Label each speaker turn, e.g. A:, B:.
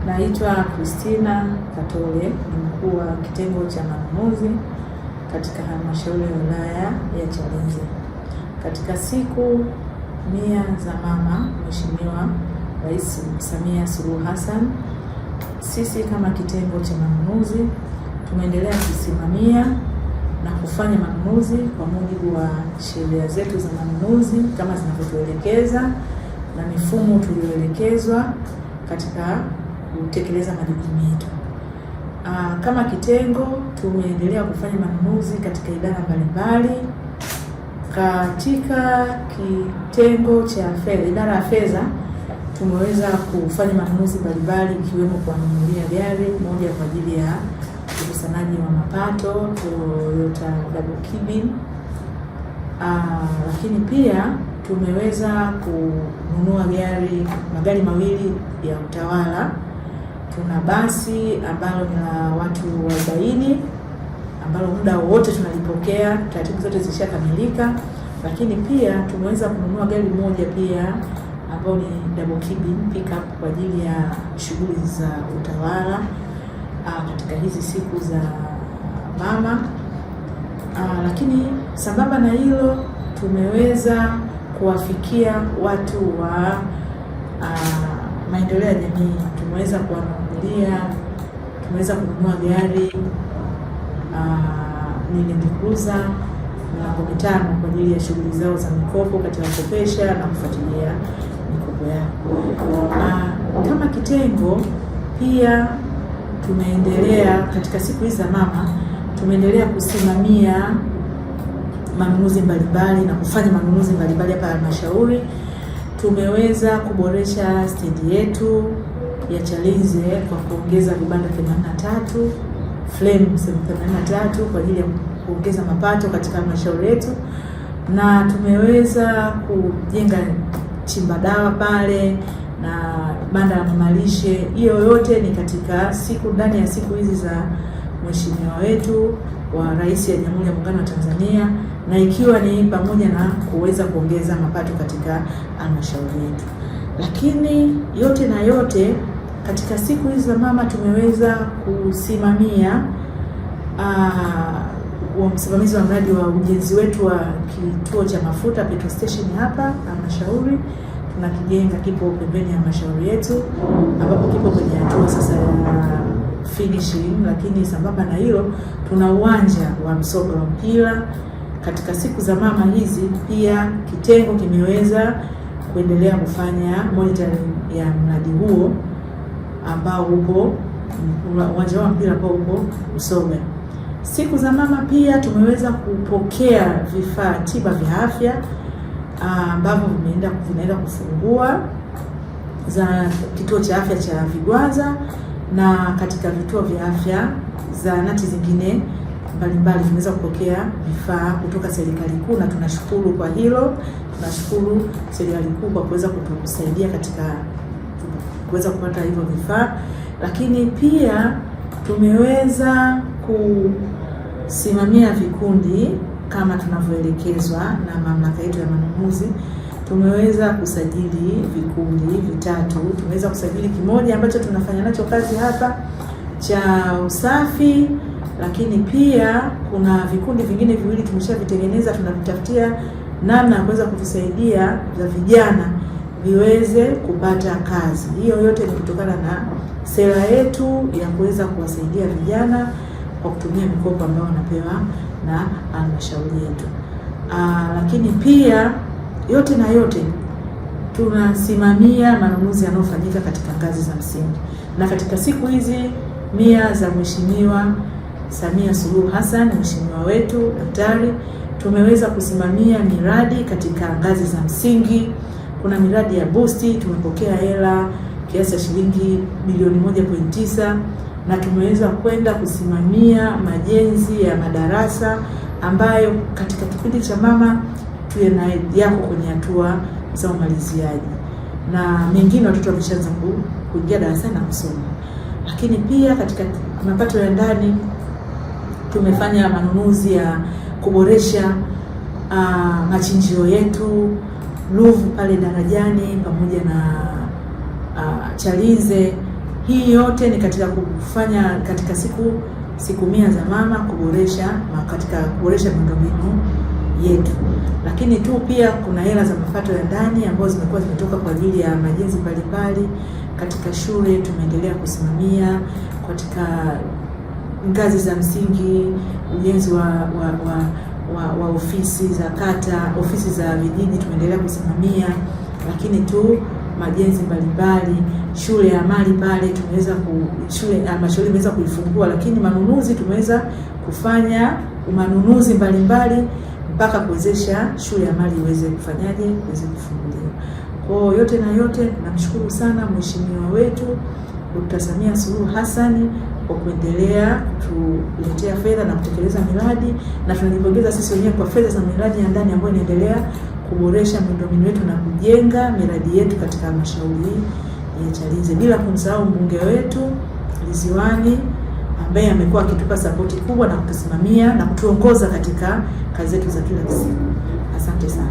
A: Naitwa Christina Katole, ni mkuu wa kitengo cha manunuzi katika halmashauri ya wilaya ya Chalinze. Katika siku 100 za mama Mheshimiwa Rais Samia Suluhu Hassan, sisi kama kitengo cha manunuzi tumeendelea kusimamia na kufanya manunuzi kwa mujibu wa sheria zetu za manunuzi kama zinavyotuelekeza na mifumo tuliyoelekezwa katika kutekeleza majukumu yetu. Kama kitengo tumeendelea kufanya manunuzi katika idara mbalimbali. Katika kitengo cha fedha, idara ya fedha, tumeweza kufanya manunuzi mbalimbali ikiwemo kuwanunulia gari moja kwa ajili ya ukusanyaji wa mapato Toyota double cabin. Lakini pia tumeweza kununua magari mawili ya utawala. Tuna basi ambalo ni la watu 40 ambalo muda wowote tunalipokea, taratibu zote zishakamilika. Lakini pia tumeweza kununua gari moja pia ambao ni double cabin pickup kwa ajili ya shughuli za utawala katika hizi siku za mama. Lakini sambamba na hilo tumeweza kuwafikia watu wa maendeleo ya jamii. Tumeweza kuwanunulia, tumeweza kununua gari ni Land Cruiser milango 5 kwa ajili ya shughuli zao za mikopo katika kukopesha na kufuatilia mikopo yao. Kama kitengo pia tumeendelea katika siku hizi za mama, tumeendelea kusimamia manunuzi mbalimbali na kufanya manunuzi mbalimbali hapa halmashauri. Tumeweza kuboresha stendi yetu ya Chalinze kwa kuongeza vibanda 83, frame 83 kwa ajili ya kuongeza mapato katika halmashauri yetu, na tumeweza kujenga chimba dawa pale na banda la mamalishe. Hiyo yote ni katika siku ndani ya siku hizi za mheshimiwa wetu wa Rais ya Jamhuri ya Muungano wa Tanzania, na ikiwa ni pamoja na kuweza kuongeza mapato katika halmashauri yetu. Lakini yote na yote, katika siku hizi za mama tumeweza kusimamia wa msimamizi wa mradi wa ujenzi wetu wa kituo cha mafuta petrol station hapa halmashauri. Tunakijenga, kipo pembeni ya halmashauri yetu, ambapo kipo kwenye hatua sasa ya finishing. Lakini sambamba na hilo, tuna uwanja wa msoka wa mpira. Katika siku za mama hizi pia kitengo kimeweza kuendelea kufanya monitoring ya mradi huo ambao upo uwanja wa mpira ambao upo Msoga. Siku za mama pia tumeweza kupokea vifaa tiba vya afya ambavyo vinaenda kufungua za kituo cha afya cha Vigwaza na katika vituo vya afya zahanati zingine mbalimbali vimeweza kupokea vifaa kutoka serikali kuu, na tunashukuru kwa hilo. Tunashukuru serikali kuu kwa kuweza kutusaidia katika kuweza kupata hivyo vifaa, lakini pia tumeweza kusimamia vikundi kama tunavyoelekezwa na mamlaka yetu ya manunuzi. Tumeweza kusajili vikundi vitatu. Tumeweza kusajili kimoja ambacho tunafanya nacho kazi hapa cha usafi, lakini pia kuna vikundi vingine viwili tumeshavitengeneza, tunavitafutia namna ya kuweza kuvisaidia vya vijana viweze kupata kazi. Hiyo yote ni kutokana na sera yetu ya kuweza kuwasaidia vijana kwa kutumia mikopo ambayo wanapewa na halmashauri yetu. Lakini pia yote na yote tunasimamia manunuzi yanayofanyika katika ngazi za msingi, na katika siku hizi 100 za Mheshimiwa Samia Suluhu Hassan, mheshimiwa wetu daktari, tumeweza kusimamia miradi katika ngazi za msingi. Kuna miradi ya busti, tumepokea hela kiasi cha shilingi bilioni 1.9 na tumeweza kwenda kusimamia majenzi ya madarasa ambayo katika kipindi cha mama tuwe na yako kwenye hatua za umaliziaji, na mengine watoto wameshaanza kuingia darasani na kusoma. Lakini pia katika mapato ya ndani tumefanya manunuzi ya kuboresha machinjio yetu Ruvu pale darajani pamoja na Chalinze. Hii yote ni katika kufanya katika siku 100 za mama kuboresha katika kuboresha miundombinu yetu. Lakini tu pia kuna hela za mapato ya ndani ambazo zimekuwa zimetoka kwa ajili ya majenzi mbalimbali katika shule, tumeendelea kusimamia katika ngazi za msingi, ujenzi wa ofisi za kata, ofisi za vijiji tumeendelea kusimamia, lakini tu majenzi mbalimbali, shule ya amali pale tumeweza shule halmashauri imeweza kuifungua, lakini manunuzi tumeweza kufanya manunuzi mbalimbali mpaka kuwezesha shule ya amali iweze kufanyaje, iweze kufunguliwa. Kwa yote na yote, namshukuru sana mheshimiwa wetu Dr. Samia Suluhu Hassan kwa kuendelea kutuletea fedha na kutekeleza miradi, na tunajipongeza sisi wenyewe kwa fedha za miradi ya ndani ambayo inaendelea kuboresha miundombinu yetu na kujenga miradi yetu katika halmashauri ya Chalinze, bila kumsahau mbunge wetu Ridhiwani ambaye amekuwa akitupa sapoti kubwa na kutusimamia na kutuongoza katika kazi zetu za kila siku. Asante sana.